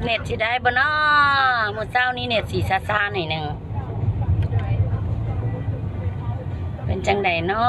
ເນັດຊິໄດ້ບໍ່ນໍ? ມື້ເຊົ້ານີ້ເນັດຊິຊ້າໆໜ້ອຍໜຶ່ງ. ເປັນຈັ່ງໃດນໍ?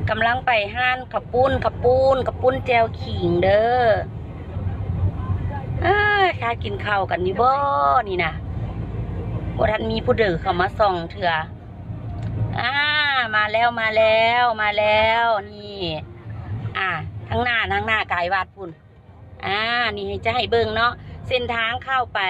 ກຳລັງໄປຮ້ານເຂົ້າປຸ້ນ, ເຂົ້າປຸ້ນ, ເຂົ້າປຸ້ນແຈ່ວຂີງເດີ. ເອີ ຖ້າກິນເຂົ້າກັນຢູ່ບໍ່ນີ້ນະ? ບໍ່ທັນມີຜູ້ໃດເຂົ້າມາສ່ອງເທື່ອ. ອາ ມາແລ້ວ, ມາແລ້ວ, ມາແລ້ວ. ນີ້ ອາ ທາງໜ້າ, ທາງໜ້າກາຍວັດພຸ້ນ. ອາ ນີ້ໃຫ້ ຈະໃຫ້ເບິ່ງເນາະ ເສັ້ນທາງເຂົ້າໄປ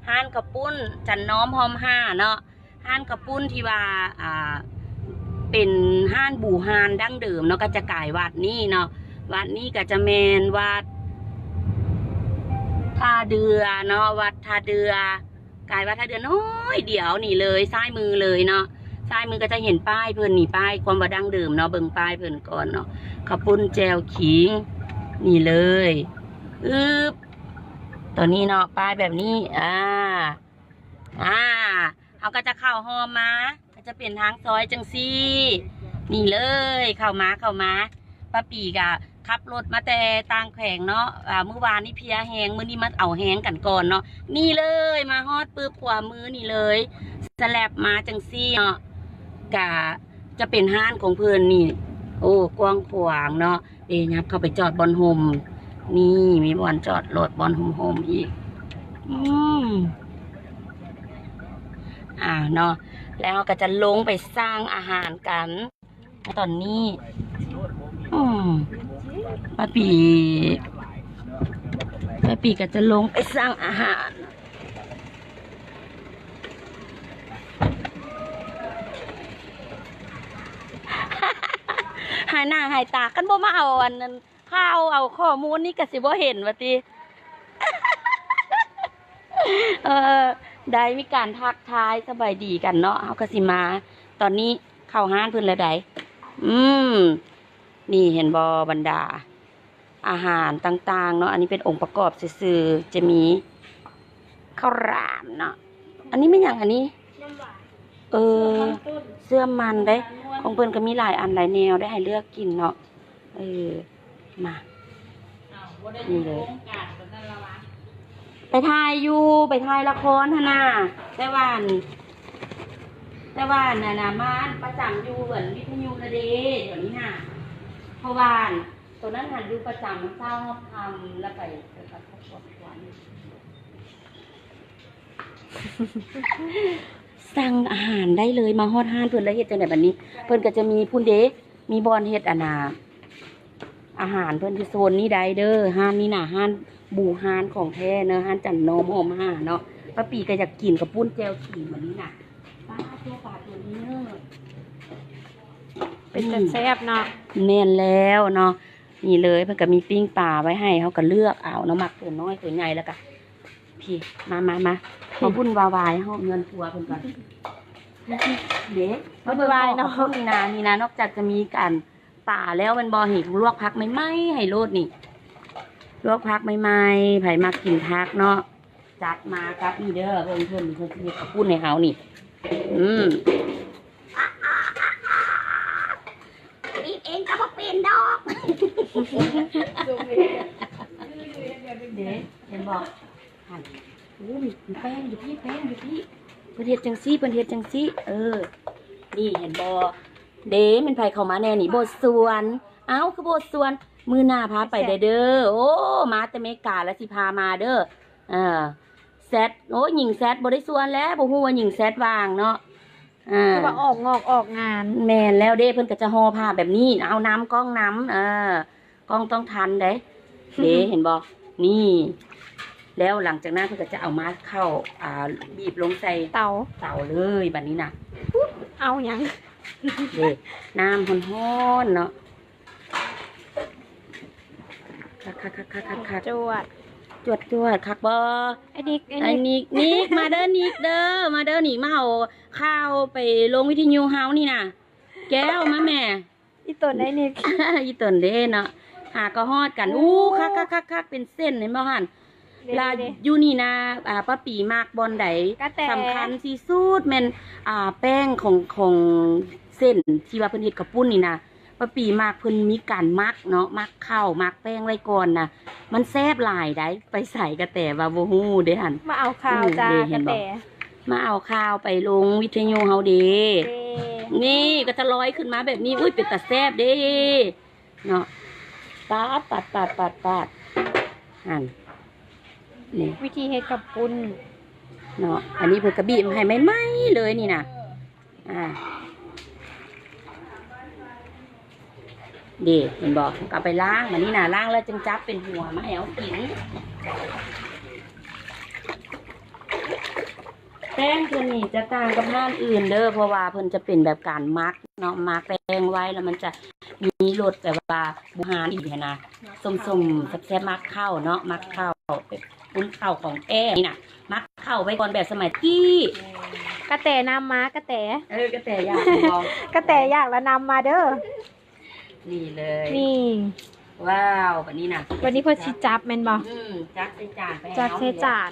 ຮ້ານເຂົ້າປຸ້ນຈັນນ້ອມຮ່ອມຫ້າເນາະ. ຮ້ານເຂົ້າປຸ້ນທີ່ວ່າ ອ່າ ເປັນຮ້ານບູຮານດັ້ງເດີມເນາະ, ກໍຈະກາຍວັດນີ້ເນາະ. ວັດນີ້ກໍຈະແມ່ນວັດທ່າເດື່ອເນາະ, ວັດທ່າເດື່ອ. ກາຍວັດທ່າເດື່ອນ້ອຍດຽວນີ້ເລີຍ, ຊ້າຍມືເລີຍເນາະ. ຊ້າຍມືກໍຈະເຫັນປ້າຍເພິ່ນນີ້, ປ້າຍຄວາມວ່າດັ້ງເດີມເນາະ. ເບິ່ງປ້າຍເພິ່ນກ່ອນເນາະ, ເຂົ້າປຸ້ນແຈ່ວຂີງ ນີ້ເລີຍ. ອຶບ ຕົວນີ້ເນາະ, ປ້າຍແບບນີ້. ອາ ອາ ເຮົາກໍຈະເຂົ້າຮ່ອມມາ, ກໍຈະເປັນທາງຊອຍຈັ່ງຊີ້ ນີ້ເລີຍ. ເຂົ້າມາ, ເຂົ້າມາ. ປ້າປີກະຂັບລົດມາແຕ່ຕ່າງແຂວງເນາະ, ອາ ມື້ວານນີ້ເພຍແຮງ, ມື້ນີ້ມາເອົາແຮງກັນກ່ອນເນາະ. ນີ້ເລີຍ, ມາຮອດປຶບ ຂວາມືນີ້ເລີຍ, ສະແລັບມາຈັ່ງຊີ້ເນາະ. ກະຈະເປັນຮ້ານຂອງເພິ່ນນີ້. ໂອ້ ກວ້າງຂວາງເນາະ. ເອ ຫຍັບເຂົ້າໄປຈອດບ່ອນຮົ່ມ. ນີ້ ມີບ່ອນຈອດລົດ ບ່ອນຮົ່ມໆອີກ. ອືມ ອ່າ ເນາະ, ແລ້ວເຮົາກໍຈະລົງໄປສັ່ງອາຫານກັນຕອນນີ້. ອືມ ປ້າປີ ປ້າປີກໍຈະລົງໄປສັ່ງອາຫານ. ຫາຍໜ້າຫາຍຕາ, ຄັນບໍ່ມາເອົາອັນນັ້ນ ຂ່າວ ເອົາຂໍ້ມູນນີ້ກໍຊິບໍ່ເຫັນວ່າຕິ. ເອີ ໄດ້ມີການທັກທາຍສະບາຍດີກັນເນາະ, ເຮົາກໍຊິມາ. ຕອນນີ້ເຂົ້າຮ້ານເພິ່ນແລ້ວໃດ. ອືມ ນີ້ເຫັນບໍ່ ບັນດາອາຫານຕ່າງໆເນາະ. ອັນນີ້ເປັນອົງປະກອບຊື່ໆ, ຈະມີ ເຂົ້າຫຼາມເນາະ. ອັນນີ້ແມ່ນຫຍັງ? ອັນນີ້ ເອີ ເຊື່ອມມັນເດ້. ຂອງເພິ່ນກໍມີຫຼາຍອັນຫຼາຍແນວໄດ້ໃຫ້ເລືອກກິນເນາະ. ເອີ ມາ ນີ້ເລີຍ. ໄປຖ່າຍຢູ່ ໄປຖ່າຍລະຄອນຫັ້ນນະ, ແຕ່ວ່າ ແຕ່ວ່າອັນນັ້ນນະ ມາປະຈຳຢູ່ອັນວິທະຍຸລະເດ ດຽວນີ້ນະ, ເພາະວ່າ ຕອນນັ້ນຫັ້ນຢູ່ປະຈຳເຊົ້າຮອດຄ່ຳ ແລ້ວໄປ ໄປກັບຄອບຄົວ. ສັ່ງອາຫານໄດ້ເລີຍ, ມາຮອດຮ້ານເພິ່ນແລ້ວເຮັດຈັ່ງໃດບັດນີ້? ເພິ່ນກໍຈະມີພຸ້ນເດ້, ມີບ່ອນເຮັດອັນນ່າ ອາຫານເພິ່ນຢູ່ໂຊນນີ້ໄດ້ເດີ. ຮ້ານນີ້ນະ ຮ້ານບູຮານຂອງແທ້ເນາະ, ຮ້ານຈັນນ້ອມຮ່ອມຫ້າເນາະ. ປ້າປີກໍຢາກກິນເຂົ້າປຸ້ນແຈ່ວຂີງບັດນີ້ນະ. ປາໂຕ ປາໂຕນີ້ເນີ ເປັນຕາແຊບເນາະ. ແມ່ນແລ້ວເນາະ, ນີ້ເລີຍ. ເພິ່ນກໍມີປີ້ງປາໄວ້ໃຫ້ເຮົາກໍເລືອກເອົາເນາະ, ມັກຕົວນ້ອຍຕົວໃຫຍ່. ແລ້ວກໍ ພີ້ ມາ ມາ ມາ ມາບຸ່ນວາວາຍຫ້ອງເຮືອນຄົວເພິ່ນກ່ອນເດ້. ມາເບິ່ງ ວາຍເນາະ ຂອງເພິ່ນນີ້ນະ, ນີ້ນະ, ນອກຈາກຈະມີການປາແລ້ວແມ່ນບໍ່? ນີ້ ລວກຜັກໃໝ່ໆໃຫ້ໂລດນີ້, ລວກຜັກໃໝ່ໆ. ໃຜມັກກິນຜັກເນາະ ຈັດມາກັບນີ້ເດີ. ເບິ່ງເພິ່ນ ເພິ່ນຊິເຮັດເຂົ້າປຸ້ນໃຫ້ເຮົານີ້. ອືມ ບີບເອງກໍບໍ່ເປັນດອກ. ເດ້ ເຫັນບໍ່? ຫັ້ນ ໂອ້ ມີແປ້ງຢູ່ພີ້ ແປ້ງຢູ່ພີ້. ເພິ່ນເຮັດຈັ່ງຊີ້ ເພິ່ນເຮັດຈັ່ງຊີ້. ເອີ ນີ້ເຫັນບໍ່? ເດ້ ແມ່ນໃຜເຂົ້າມາແດ່ນີ້? ບົດສວນ. ເອົ້າ ຄືບົດສວນ? ມື້ໜ້າພາໄປແດ່ເດີ. ໂອ້ ມາແຕ່ເມກາແລ້ວຊິພາມາເດີ. ເອີ ແຊດ ໂອ້ ຍິງແຊດບໍ່ໄດ້ຊວນແລ້ວ, ບໍ່ຮູ້ວ່າຍິງແຊດວ່າງເນາະ. ອ່າ ຄືວ່າອອກງອກອອກງານ. ແມ່ນແລ້ວເດ້, ເພິ່ນກໍຈະຫໍ່ຜ້າແບບນີ້. ເອົານຳ ກ້ອງນຳ ເອີ ກ້ອງຕ້ອງທັນເດ້. ເດ້ ເຫັນບໍ່? ນີ້ ແລ້ວຫຼັງຈາກນັ້ນເພິ່ນກໍຈະເອົາມາເຂົ້າ ອ່າ ບີບລົງໃສ່ເຕົາ ເຕົາເລີຍບັດນີ້ນະ. ເອົາຫຍັງ? ເດ້ ນ້ຳຮ້ອນໆເນາະ. ຄັກໆໆໆໆ ຈວດ ຈວດໆ ຄັກບໍ່? ໄອ້ນິກ ໄອ້ນິກ ນິກ ນິກ ມາເດີ ນິກເດີ ມາເດີ ນີ້ ມາເອົາຂ່າວໄປລົງວິທະຍຸເຮົານີ້ນະ. ແກ້ວ ມາແມ່. ອີຕົນໄອ້ນິກ ອີຕົນເດ້ເນາະ ຫາກໍຮອດກັນ. ໂອ້ ອູ້ ຄັກໆໆໆ ເປັນເສັ້ນ ເຫັນບໍ່ຫັ້ນ? ເດ້ໆ ລະຢູ່ນີ້ນະ ອ່າ ປ້າປີມັກບ່ອນໃດ? ກະແຕ ສຳຄັນທີ່ສຸດແມ່ນ ອ່າ ແປ້ງຂອງ ຂອງເສັ້ນທີ່ວ່າເພິ່ນເຮັດເຂົ້າປຸ້ນນີ້ນະ. ປ້າປີມັກ ເພິ່ນມີການໝັກເນາະ ໝັກເຂົ້າ ໝັກແປ້ງໄວ້ກ່ອນນະ ມັນແຊບຫຼາຍໃດ໋. ໄປໃສກະແຕວ່າບໍ່ຮູ້ເດ້ຫັ້ນ. ມາເອົາຂ່າວ ອືມ ຈ້າ ເດ້ ເຫັນບໍ່? ກະແຕ ມາເອົາຂ່າວໄປລົງວິທະຍຸເຮົາເດ້. ເດ້ ນີ້ກະຈະລອຍຂຶ້ນມາແບບນີ້ ອຸ້ຍ ເປັນຕາແຊບເດ້ເນາະ. ປາດ ປາດ ປາດ ປາດ ປາດ ຫັ້ນ ນີ້ ວິທີເຮັດເຂົ້າປຸ້ນເນາະ. ອັນນີ້ເພິ່ນກະບີບໃຫ້ໃໝ່ໆເລີຍນີ້ນະ. ອ່າ ເດ້ ເຫັນບໍ່? ເຮົາກະເອົາໄປລ້າງ ບາດນີ້ນະ ລ້າງແລ້ວຈຶ່ງຈັບເປັນຫົວມາໃຫ້ເຮົາກິນ. ແປ້ງໂຕນີ້ຈະຕ່າງກັບຮ້ານອື່ນເດີ ເພາະວ່າເພິ່ນຈະເປັນແບບການໝັກເນາະ ໝັກແປ້ງໄວ້ ແລ້ວມັນຈະມີລົດແບບວ່າບູຮານອີກຫັ້ນນະ ສົ້ມໆ ແຊບໆ ໝັກເຂົ້າເນາະ ໝັກເຂົ້າ ປຸ້ນເຂົ້າຂອງແທ້ນີ້ນະ. ໝັກເຂົ້າໄວ້ກ່ອນແບບສະໄໝກີ້. ກະແຕນຳມາ ກະແຕ ເອີ ກະແຕຢາກແມ່ນບໍ່? ກະແຕຢາກລະນຳມາເດີ. ນີ້ເລີຍ ນີ້ ວ້າວ ບາດນີ້ນະ ບາດນີ້ເພິ່ນຊິຈັບແມ່ນບໍ່? ອືມ ຈັດໃສ່ຈານໄປ ຈັດໃສ່ຈານ.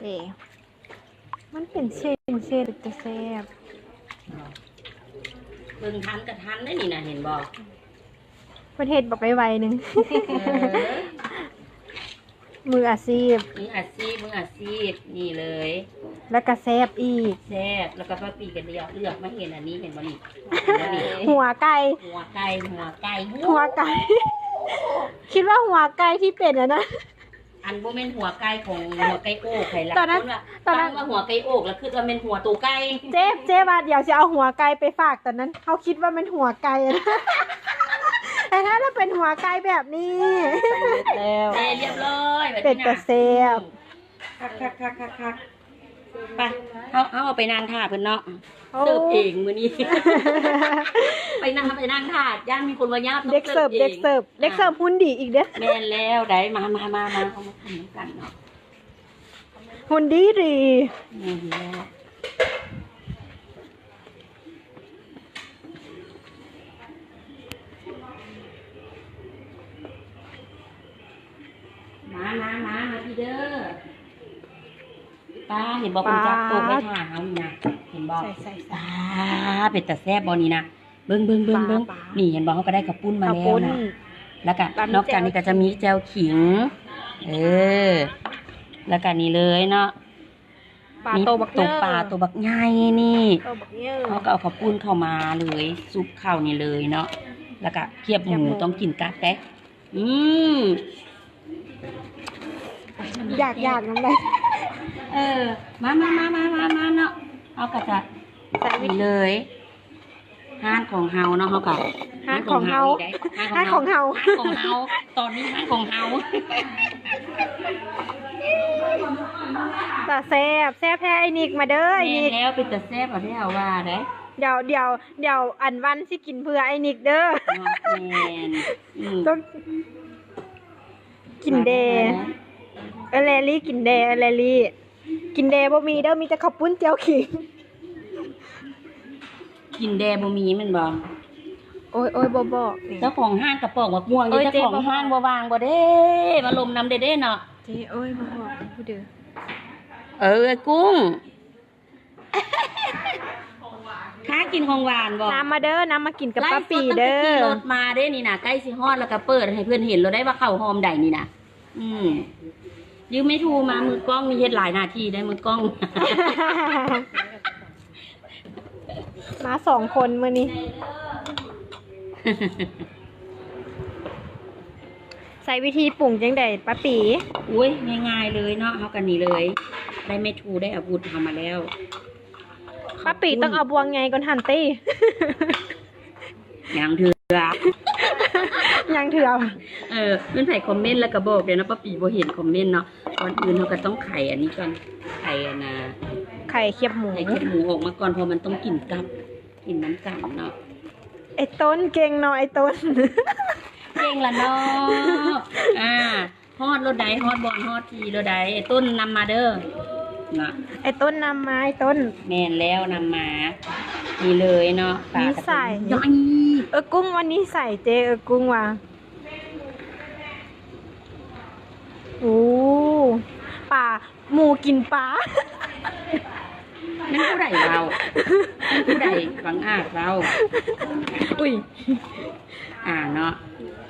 ເດ້ ມັນເປັນເສັ້ນໆ ເປັນຕາແຊບ. ເບິ່ງທັນກະທັນໄດ໋ນີ້ນະ ເຫັນບໍ່? ເພິ່ນເຮັດບັກໄວໆໜຶ່ງ ເອີ ມືອາຊີບ ມືອາຊີບ ມືອາຊີບ ນີ້ເລີຍ ແລ້ວກະແຊບອີກ ແຊບ. ແລ້ວກະປ້າປີກະເລືອກ ເລືອກມາເຫັນອັນນີ້ ເຫັນບໍ່ນີ້? ເຫັນບໍ່ນີ້? ຫົວໄກ່ ຫົວໄກ່ ຫົວໄກ່ ຫົວໄກ່ ຄິດວ່າຫົວໄກ່ທີ່ເປັນອັນນັ້ນ ອັນບໍ່ແມ່ນຫົວໄກ່ຂອງ ຫົວໄກ່ໂອກໃຜລະ ຕອນນັ້ນ ຕອນນັ້ນ ຟັງວ່າຫົວໄກ່ໂອກ ລະຄິດວ່າແມ່ນຫົວໂຕໄກ່. ເຈ້ ເຈ້ວ່າດຽວຊິເອົາຫົວໄກ່ໄປຝາກ ຕອນນັ້ນເຮົາຄິດວ່າແມ່ນຫົວໄກ່ ແທ້ໆລະເປັນຫົວໄກ່ແບບນີ້. ສຳເລັດແລ້ວ ເອີ ລຽບຮ້ອຍ ເປັນຕາແຊບ. ຄັກໆໆໆໆ ໄປ ເຮົາ ເຮົາໄປນັ່ງຖ້າເພິ່ນເນາະ. ໂອ້ ເສີບເອງມື້ນີ້ ໄປນັ່ງ ໄປນັ່ງຖ້າ ຢ້ານມີຄົນວ່າຍາບ ເດັກເສີບ ເດັກເສີບ ເດັກເສີບຫຸ່ນດີອີກເດ້. ແມ່ນແລ້ວໃດ໋ ມາ ມາ ມາ ມາ ເຮົາມາກິນນຳກັນເນາະ. ຫຸ່ນດີດີ ແມ່ນແລ້ວ. ມາ ມາ ມາ ມາພີ້ເດີ. ປ້າ ເຫັນບໍ່? ເພິ່ນຈັດໂຕະໄວ້ຖ້າເຮົານີ້ນະ ເຫັນບໍ່? ໃສ່ໆໆ ປ້າ ເປັນຕາແຊບບໍ່ນີ້ນະ. ເບິ່ງ ເບິ່ງ ເບິ່ງ ເບິ່ງ ນີ້ເຫັນບໍ່? ເຮົາກະໄດ້ເຂົ້າປຸ້ນມາແລ້ວນະ. ແລ້ວກະ ເຂົ້າປຸ້ນ ນອກຈາກນີ້ກະຈະມີແຈ່ວຂິງ ເອີ ແລ້ວກະນີ້ເລີຍເນາະ. ປາ ມີໂຕບັກ ໂຕປາ ເຍີ ໂຕບັກໃຫຍ່ນີ້ ໂຕບັກເຍີ ເຮົາກະເອົາເຂົ້າປຸ້ນເຂົ້າມາເລີຍ ຊຸບເຂົ້ານີ້ເລີຍເນາະ. ແລ້ວກະຄຽບໝູ ຄຽບໝູ ຕ້ອງກິນກັບເດ້. ອືມ ຢາກ ຢາກນຳໃດ໋. ເອີ ມາ ມາ ມາ ມາ ມາເນາະ ເຮົາກະຈະໃສ່ນີ້ເລີຍ. ຮ້ານຂອງເຮົາເນາະ ເຮົາກະ ຮ້ານຂອງເຮົາ ຮ້ານຂອງເຮົາ ຮ້ານຂອງເຮົາ ຕອນນີ້ຮ້ານຂອງເຮົາ. ຕາແຊບ ແຊບແທ້ ອ້າຍນິກ ມາເດີ ອ້າຍນິກ. ແມ່ນແລ້ວ ເປັນຕາແຊບ ເອົາແທ້ເອົາວ່າເດ້. ດຽວ ດຽວ ດຽວ ອັນ ວັນຊິກິນເພື່ອອ້າຍນິກເດີ. ເນາະ ແມ່ນ ອືມ ຕ້ອງກິນແດ່ ເອີ ແລລີ້ ກິນແດ່ ເອີ ແລລີ້. ກິນແດ່ບໍ່ມີເດີ ມີແຕ່ເຂົ້າປຸ້ນແຈ່ວຂິງ. ກິນແດ່ບໍ່ມີແມ່ນບໍ່? ໂອ້ຍ ໂອ້ຍ ບໍ່ບອກນີ້ ເຈົ້າຂອງຮ້ານກະປອກໝາກມ່ວງນີ້. ໂອ້ຍ ເຈົ້າຂອງຮ້ານບໍ່ວ່າງບໍ່ເດ້ ມາລົມນຳເດ້ເນາະ. ເຈ້ ໂອ້ຍ ບໍ່ບອກຜູ້ເດີ. ເອີ ກຸ້ງ ຂ້າກິນຂອງຫວານບໍ່? ນຳມາເດີ ນຳມາກິນກັບປ້າປີເດີ. ໄລຟ໌ສົດຕັ້ງແຕ່ຂີ່ລົດມາເດ້ນີ້ນະ ໃກ້ຊິຮອດ ແລ້ວກະເປີດໃຫ້ເພິ່ນເຫັນໂລດໄດ໋ວ່າເຂົ້າຮ່ອມໃດນີ້ນະ. ອືມ ຢືມແມ່ທູມາ ມືກ້ອງນີ້ເຮັດຫຼາຍໜ້າທີ່ໄດ໋ ມືກ້ອງ. ມາສອງຄົນມື້ນີ້. ໃຊ້ວິທີປຸງຈັ່ງໃດປ້າປີ? ໂອ້ຍ ງ່າຍໆເລີຍເນາະ ເຮົາກະນີ້ເລີຍ ໄດ້ແມ່ທູໄດ້ອາວຸດເຮົາມາແລ້ວ. ປ້າປີຕ້ອງເອົາບ່ວງໃຫຍ່ກ່ອນຫັ້ນຕິ. ຍັງເທື່ອ ຍັງເທື່ອ. ເອີ ແມ່ນໃຜຄອມເມັ້ນແລ້ວກະບອກແດ່ເນາະ ປ້າປີບໍ່ເຫັນຄອມເມັ້ນເນາະ. ກ່ອນອື່ນເຮົາກະຕ້ອງໄຂອັນນີ້ກ່ອນ ໄຂອັນນະ ໄຂຄຽບໝູ ໄຂຄຽບໝູອອກມາກ່ອນ ເພາະມັນຕ້ອງກິນກັບ ກິນນຳກັນເນາະ. ໄອ້ຕົ້ນເກັ່ງເນາະ ໄອ້ຕົ້ນ ເກັ່ງລະເນາະ. ອ່າ ຮອດໂລດໃດ ຮອດບ່ອນ ຮອດທີ່ໂລດໃດ. ຕົ້ນນຳມາເດີນະ ໄອ້ຕົ້ນນຳມາ ໄອ້ຕົ້ນ. ແມ່ນແລ້ວ ນຳມາ ນີ້ເລີຍເນາະ. ປາ ນິໄສ ເອີ ກຸ້ງວ່ານິໄສເຈ້ ເອີ ກຸ້ງວ່າ ໂອ້ ປາ ໝູກິນປາ. ແມ່ນຜູ້ໃດເວົ້າ? ແມ່ນຜູ້ໃດບັງອາດເວົ້າ? ອຸ້ຍ ອ່າເນາະ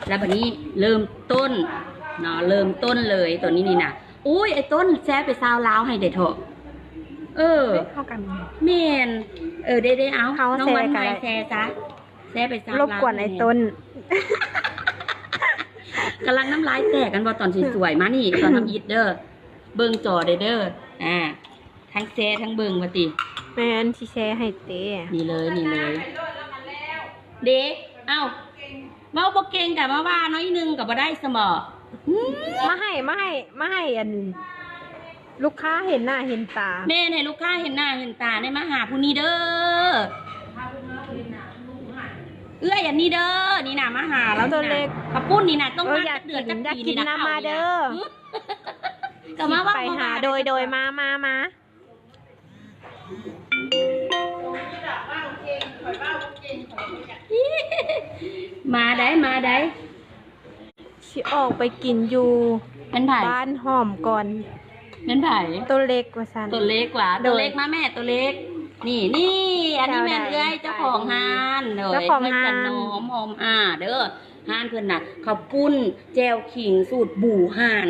ແລ້ວບັດນີ້ເລີ່ມຕົ້ນເນາະ ເລີ່ມຕົ້ນເລີຍຕົວນີ້ນີ້ນະ. ອຸ້ຍ ໄອ້ຕົ້ນແຊໄປຊາວລາວໃຫ້ແດ່ເຖາະ. ເອີ ເຮົາກັນ ແມ່ນ ເອີ ເດ້ໆ ເອົາ ເຮົາ ນ້ອງວັນ ແຊກໍໄດ້ ໃໝ່ແຊຊະ ແຊໄປຊາວລາວ ລົບກວນໄອ້ຕົ້ນ ກຳລັງນ້ຳລາຍແຕກກັນບໍ່ ຕອນສວຍໆ ມານີ້ ຕອນທຳອິດເດີ ເບິ່ງຈໍເດີ ເດີ ອ່າ ທັງແຊທັງເບິ່ງວ່າຕິ. ແມ່ນ ຊິແຊໃຫ້ເຕ ນີ້ເລີຍ ນີ້ເລີຍ ເດ້. ເອົ້າ ເວົ້າບໍ່ເກັ່ງກະມາວ່າໜ້ອຍໜຶ່ງກະບໍ່ໄດ້ຊັ້ນບໍ? ອືມ ມາໃຫ້ ມາໃຫ້ ມາໃຫ້ອັນລູກຄ້າເຫັນໜ້າເຫັນຕາ. ແມ່ນ ໃຫ້ລູກຄ້າເຫັນໜ້າເຫັນຕາ ໄດ້ມາຫາຜູ້ນີ້ເດີ ເອື້ອຍອັນນີ້ເດີ ນີ້ນະ ມາຫາລາວ ຕົວເລັກ ນີ້ນະ ເຂົ້າປຸ້ນນີ້ນະ ຕ້ອງ ເອີ ມາ ຢາກກິນ ຈັກເດືອນ ຢາກກິນ ຈັກປີນີ້ນະ ນຳມາເດີ ເຂົ້ານີ້ນະ ເອີ ຊິໄປຫາ ໂດຍ ໂດຍ ມາ ມາ ມາ. ມາໄດ໋ ມາໄດ໋ ຊິອອກໄປກິນຢູ່ ແມ່ນໃຜ? ບ້ານຫອມກ່ອນ. ແມ່ນໃຜ? ໂຕເລັກວ່າຊັ້ນ. ໂຕເລັກຫວາ? ໂຕເລັກ ໂດຍ ມາແມ່ ໂຕເລັກ. ນີ້ ນີ້ ອັນນີ້ແມ່ນເອື້ອຍເຈົ້າຂອງຮ້ານ ໂດຍ ເຈົ້າຂອງຮ້ານ ເພິ່ນກະໜອມຫອມອາເດີ. ຮ້ານເພິ່ນນະ ເຂົ້າປຸ້ນແຈ່ວຂິງສູດບູຮານ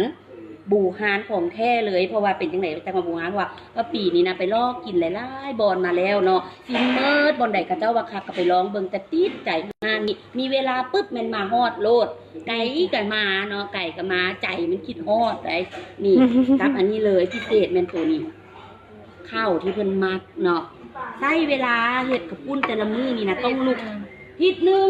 ບູຮານຂອງແທ້ເລີຍ. ເພາະວ່າເປັນຈັ່ງໃດຈັ່ງວ່າບູຮານ ເພາະວ່າ ວ່າປີນີ້ນະ ໄປລອກກິນຫຼາຍໆບ່ອນມາແລ້ວເນາະ ຊິມເໝິດບ່ອນໃດເຂົາເຈົ້າວ່າຄັກກະໄປລອງເບິ່ງ ແຕ່ຕິດໃຈຮ້ານນີ້ ມີເວລາປຶບແມ່ນມາຮອດໂລດ ໄກກະມາເນາະ ໄກກະມາ ໃຈມັນຄິດຮອດໄດ໋. ນີ້ ກັບອັນນີ້ເລີຍ ພິເສດແມ່ນໂຕນີ້ ເຂົ້າທີ່ເພິ່ນມັກເນາະ. ໃຊ້ເວລາເຮັດເຂົ້າປຸ້ນແຕ່ລະມື້ນີ້ນະ ຕ້ອງລຸກທິດໜຶ່ງ